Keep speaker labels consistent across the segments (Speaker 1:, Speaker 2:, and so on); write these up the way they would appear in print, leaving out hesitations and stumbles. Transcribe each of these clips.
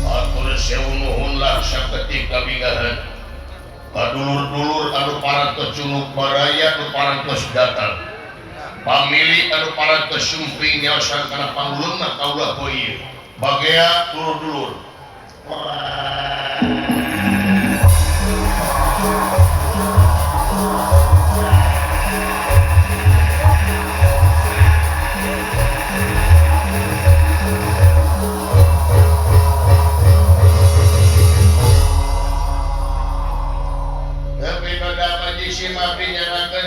Speaker 1: Atur sewu nuhun lah saketik kabingahan. Kadulur-dulur anu parantos cunuk baraya anu parantos datang. Pamili anu parantos sumping nyaosan kana pangulunna kaula poe ieu. Bagea dulur-dulur.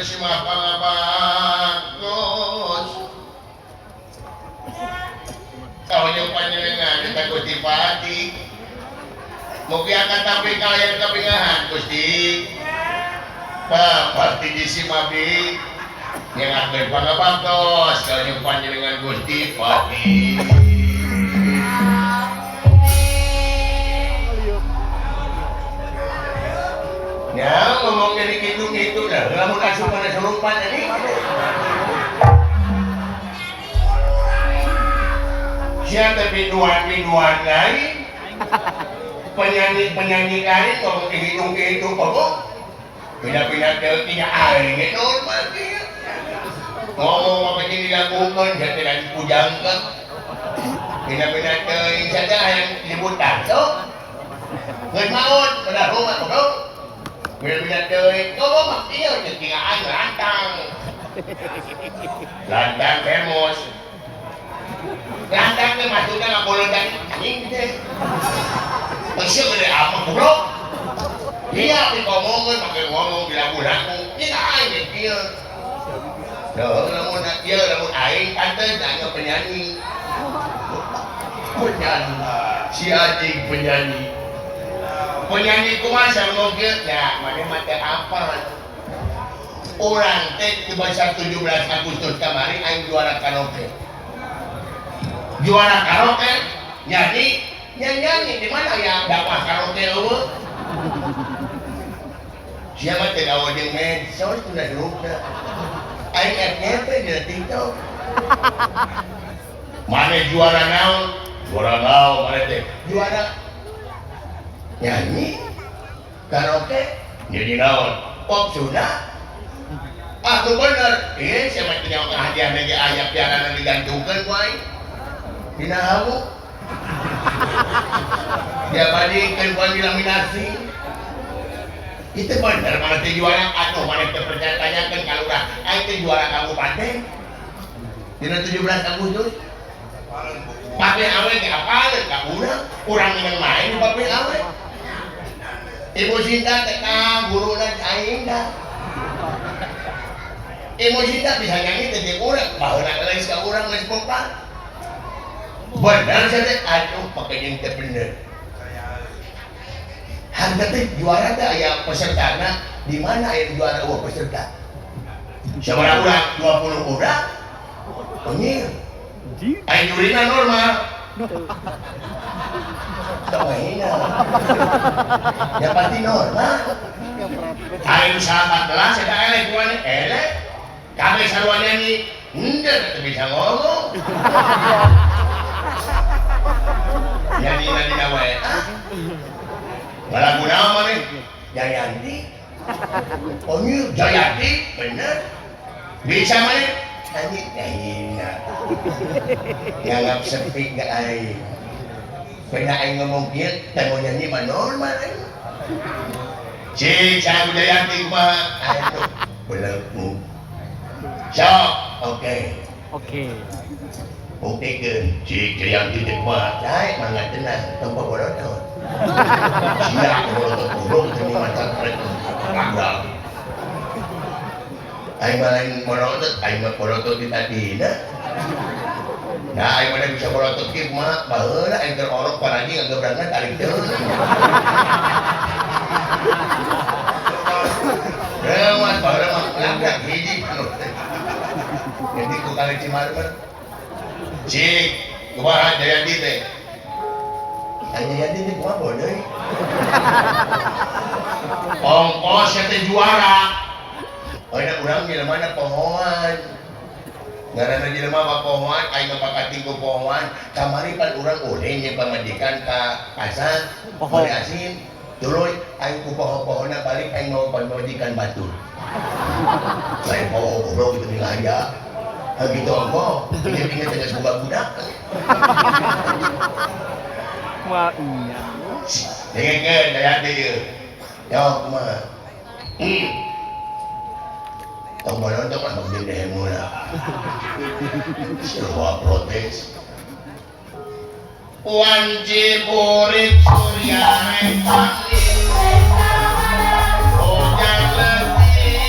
Speaker 1: Sima pangabaktos kahoyong panjenengan eta Gusti Pati mugi akan tapi kalian kabingahan Gusti Pati di Simabi nyengatkeun pangabaktos kahoyong panjenengan Gusti Pati. Ya, ngomong jadi gitu-gitu dah. Lamun asup kana serupan ini. Sia teh biduan-biduan lain. Penyanyi-penyanyi lain ngomong gitu-gitu ngomong. Pindah-pindah teh nya aing ge normal kieu. Ngomong apa jeung dilakukeun sia teh dipujangkeun. Pindah-pindah teh saja hayang dibutan sok. Geus maot pada rumah goblok. Bila-bila teuing, ngomong mah ieu teh tingaan lantang. Lantang termos. Lantang teh maksudna ngabolondan anjing teh. Geus gede apa goblok? Iya dikomongkeun make ngomong di lagu-lagu. Ieu aing teh kieu. Duh, lamun ieu lamun aing pantes nanya penyanyi. Penyanyi. Si anjing penyanyi. Penyanyi kumaha ngomong kieu ya maneh mah teh apa urang teh di basa 17 Agustus kamari aing juara karaoke. Juara karaoke nyanyi nyanyi di mana ya dakwah karaoke eueuh. Sia mah teh gawe jeung medsos teu hirupna. Aing FYP di TikTok. Maneh juara naon? Juara naon maneh teh? Juara nyanyi karaoke jadi naon pop Sunda ah tuh bener iya siapa punya hadiah lagi ayah piala digantungkan ku aing dina hawu dia bandingkan ku aing dilaminasi itu bener mana teh juara atuh mana teh percaya tanyakeun ka lurah aing teh juara kabupaten dina 17 Agustus pape awe ge apaleun ka urang urang yang main pape awe. Ibu Sinta teh ka guruna aing dah. Ibu Sinta bisa nyanyi teh jeung urang, baheula geus ka urang geus pompa. Bener sia teh aduh pake jeung teh bener. Harga teh juara teh aya pesertana, di mana aya juara eueuh peserta? Sabaraha urang? 20 urang. Penyir. Aing jurina normal. Tong hina. Ya pasti normal. Aing sahabat kelas eta eleh kuane eleh. Kabeh sarua nyanyi. Henteu teu bisa ngomong. Nyanyi dina WA. Lagu naon maneh? Jayanti. Oh iya, Jayanti bener. Bisa maneh? Nyanyi hina. Nganggap sepi gak aing. Pernah aing ngomong kieu, teh mau nyanyi mah normal aing. Cik, saya Jayanti kumaha? Aduh, beleku. Sok, oke.
Speaker 2: Oke.
Speaker 1: Buktikan, cik Jayanti teh kumaha? Cai, mangga tenang, tong boborotot. Sia boborotot goblok teh mata mereka. Kagak. Aing mah lain borotot, aing mah borotot di tadina. Nah, aing mah bisa borotot kieu mah baheula aing keur orok paraji ngagebrangna tarik teu. Rewas baheula mah lagak hiji Jadi ku kali Cimarmer. Cik, kumaha Jayanti teh? Aing Jayanti teh kumaha bodoh. Ongkos teh juara. Oh, ini urang di mana pohoan. Ngaranna jelema papohoan aing mah pakating ku pohoan kamari pan urang ulin jeung pamajikan ka pasar meuli asin tuluy aing ku poho-pohona balik aing mau pamajikan batur. Lain poho goblok gitu ngahaya. Ha gitu ongkoh, inget-inget geus boga budak.
Speaker 2: Kumaha nya.
Speaker 1: Dengekeun daya teh ieu. Yo kumaha? Tong bolontok lah bagi demo lah. Sebuah protes. Wanci burit surya pamit. Hujan letih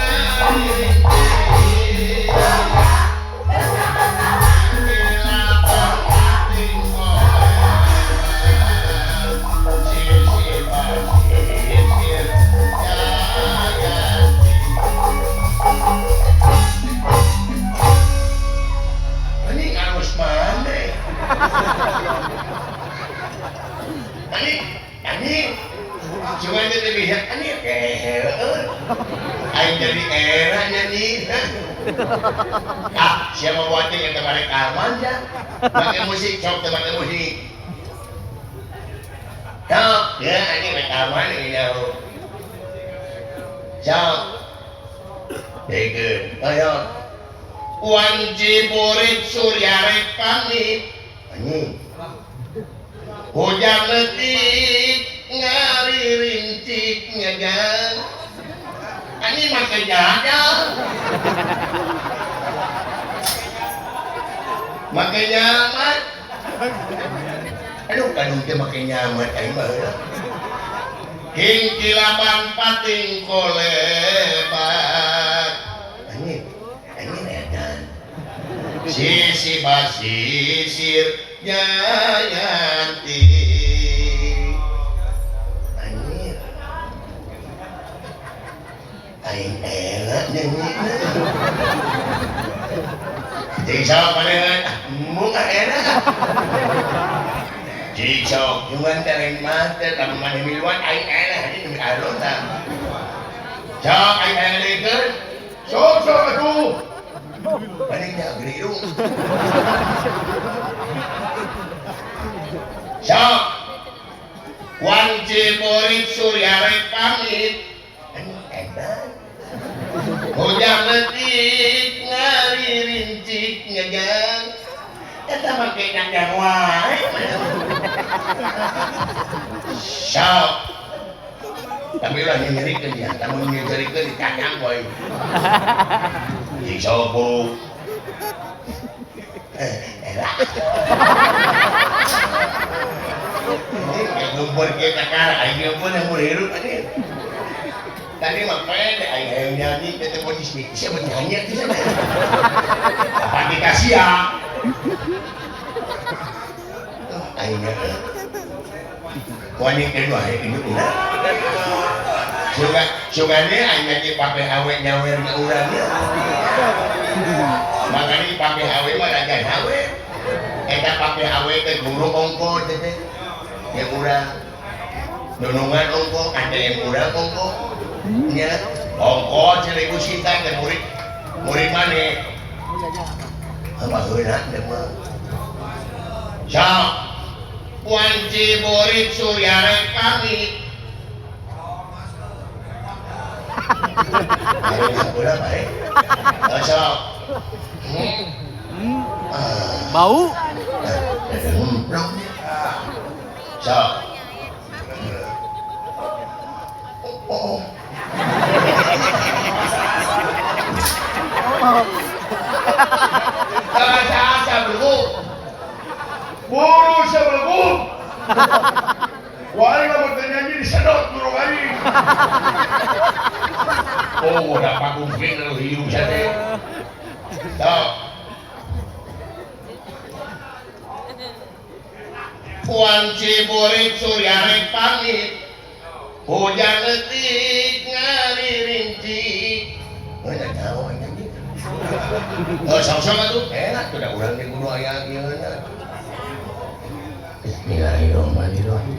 Speaker 1: ngaririntik. Cuma itu bisa ani aing jadi era nyanyi. Ah, siapa buatin yang kemarin aman ya? Pakai musik, sok pakai musik. Sok, ya ini rekaman ini jauh. Sok, dekeun, ayo. Wanci burit surya rek pamit. Anjing. Hujan letik ngaririntik nyajan. Ani make jajan. Make nyamat. Aduh kadung teh make nyamat aing mah heula. Hingkilaban pating kolebat. Anjing, anjing edan. Sisi basisir jayanti. Anjir. Aing enak nyanyi. Jadi sok palingan mung enak. Jadi sok cuman teh mah teh lamun maneh miluan aing enak ini demi alon tah. Sok aing enak dekeun. Sok sok atuh. Paling nya gede hidung. Sok. Wanci murid surya rek pamit. Edan. Hujan letik ngaririntik nyajan. Eta make nyajan wae. Sok. Tapi ulah nyerikeun ya, lamun nyerikeun dikanyang wae. Sok buru. Era. Ngumpul kita kakara, aing pun yang hirup tadi. Tadi mah pede aing hayang nyanyi teh teh posisi siapa nyanyi atuh sia. Apa dikasih ya? Aing wani teh wae hidup urang. Suga sugane aing nyanyi pake awe nyawer ka urang nya. Makanya pake awe mah raja awe. Eta pake awe teh guru ongko teh teh. Ya urang. Nunungan ongko, ada yang urang ongko. Nya, ongko 1000 sinta teh murid. Murid maneh? Apa heula teh mah. Sok. Wanci murid surya rek pamit. Ayo heula bae. Sok.
Speaker 2: Bau.
Speaker 1: Sok. Oh. Asa belegu.
Speaker 3: Buru sebelegu. Wah, lamun teu nyanyi disedot buru aing.
Speaker 1: Oh, udah pakumpin lu hiu sate. Sok. Wanci murid surya rek pamit. Hujan letik ngaririntik. Mana tahu nyanyi. Oh, sok-sok atuh. Enak tuh da urang di kudu aya ieu na. Bismillahirrahmanirrahim.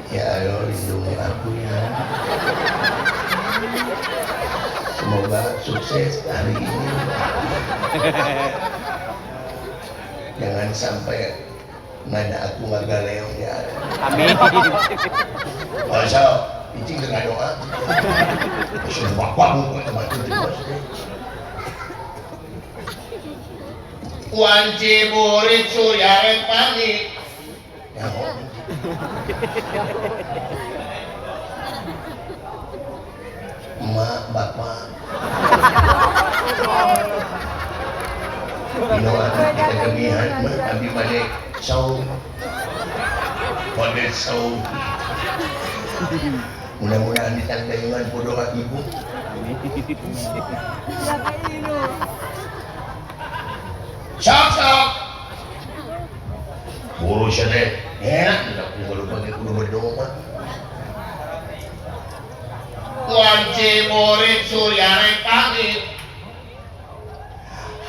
Speaker 1: Ya Allah, lindungi aku ya. Semoga sukses hari ini. Jangan sampai nada aku ngagaleong ya.
Speaker 2: Amin.
Speaker 1: Masa icing tengah doa. Sudah bapak buka tempat itu. Wanci murid surya rek panik. Ya. Emak, bapak. Dino anak kita kemihan mah abdi bade saum. Bade saum. Mudah-mudahan ditanggungan ku doa ibu. Sok sok. Buru sia teh. Enak tidak kudu bade kudu berdoa. Wanci murid surya rek pamit.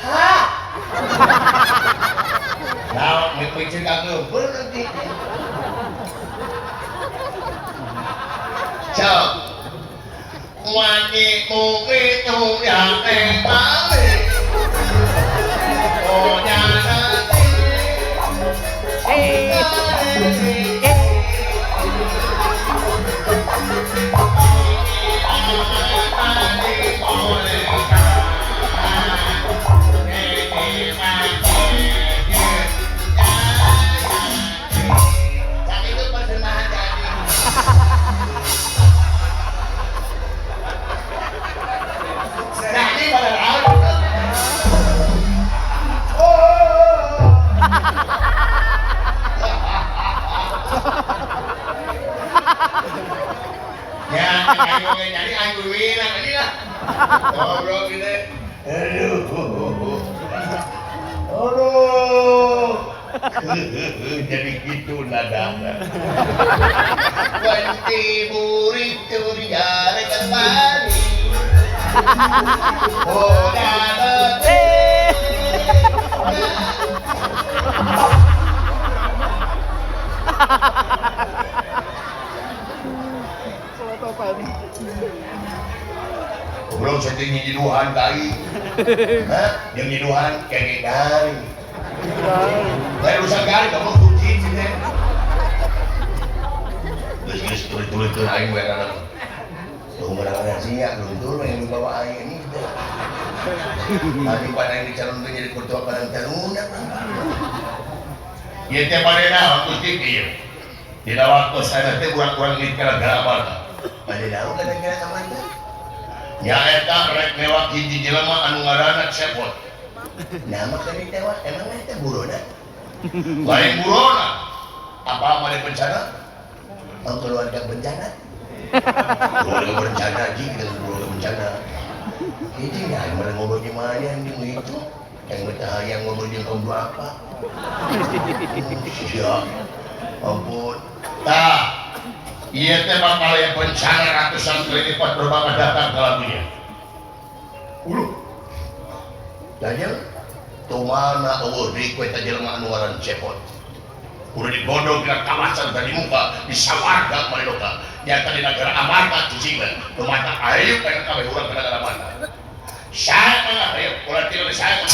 Speaker 1: Ha. Nah, mikir kageumpeur nanti. Sok. Wanci murid surya rek pamit. Oh nyana ngobrol gitu. Aduh. Aduh. Jadi gitu nadanya. Wanti murid surya rek pamit. Oh nyana Belum sedih nyiduhan kali. Hah? Yang nyiduhan kayak gari. Lain urusan gari, kamu kunci sih teh. Geus geus tulis-tulis aing we kana. Tuh menang sia luntur yang dibawa aing ini teh. Tadi pada yang dicalonkeun jadi ketua Karang Taruna. Ieu teh badena Gusti ieu. Dina waktu saya teh urang-urang di gara-gara bade naon gara-gara ka mana? Nya eta rek mewak hiji jelema anu ngaranna Cepot. Nama kan ditewak emang eta burona? Lain burona. Apa bade bencana? Oh, keluarga bencana. Keluarga berencana ji, kita keluarga bencana. Hiji nya anu ngobrol di mana jeung itu? Yang betah yang ngobrol jeung kaum apa? Ya. Ampun. Tah. Ieu teh bakal aya bencana ratusan kali lipat berbakal datang ke lagunya. Uluh. Dajal tumana eueuh deui ku eta jelema anu ngaran Cepot. Kudu digodog dina kawasan tadi muka di sawarga maledoka. Nyata di negara Amarta cicingna. Tumata ayo kana kabeh urang ka negara Amarta. Saya mah ayo ulah tilu saya mah.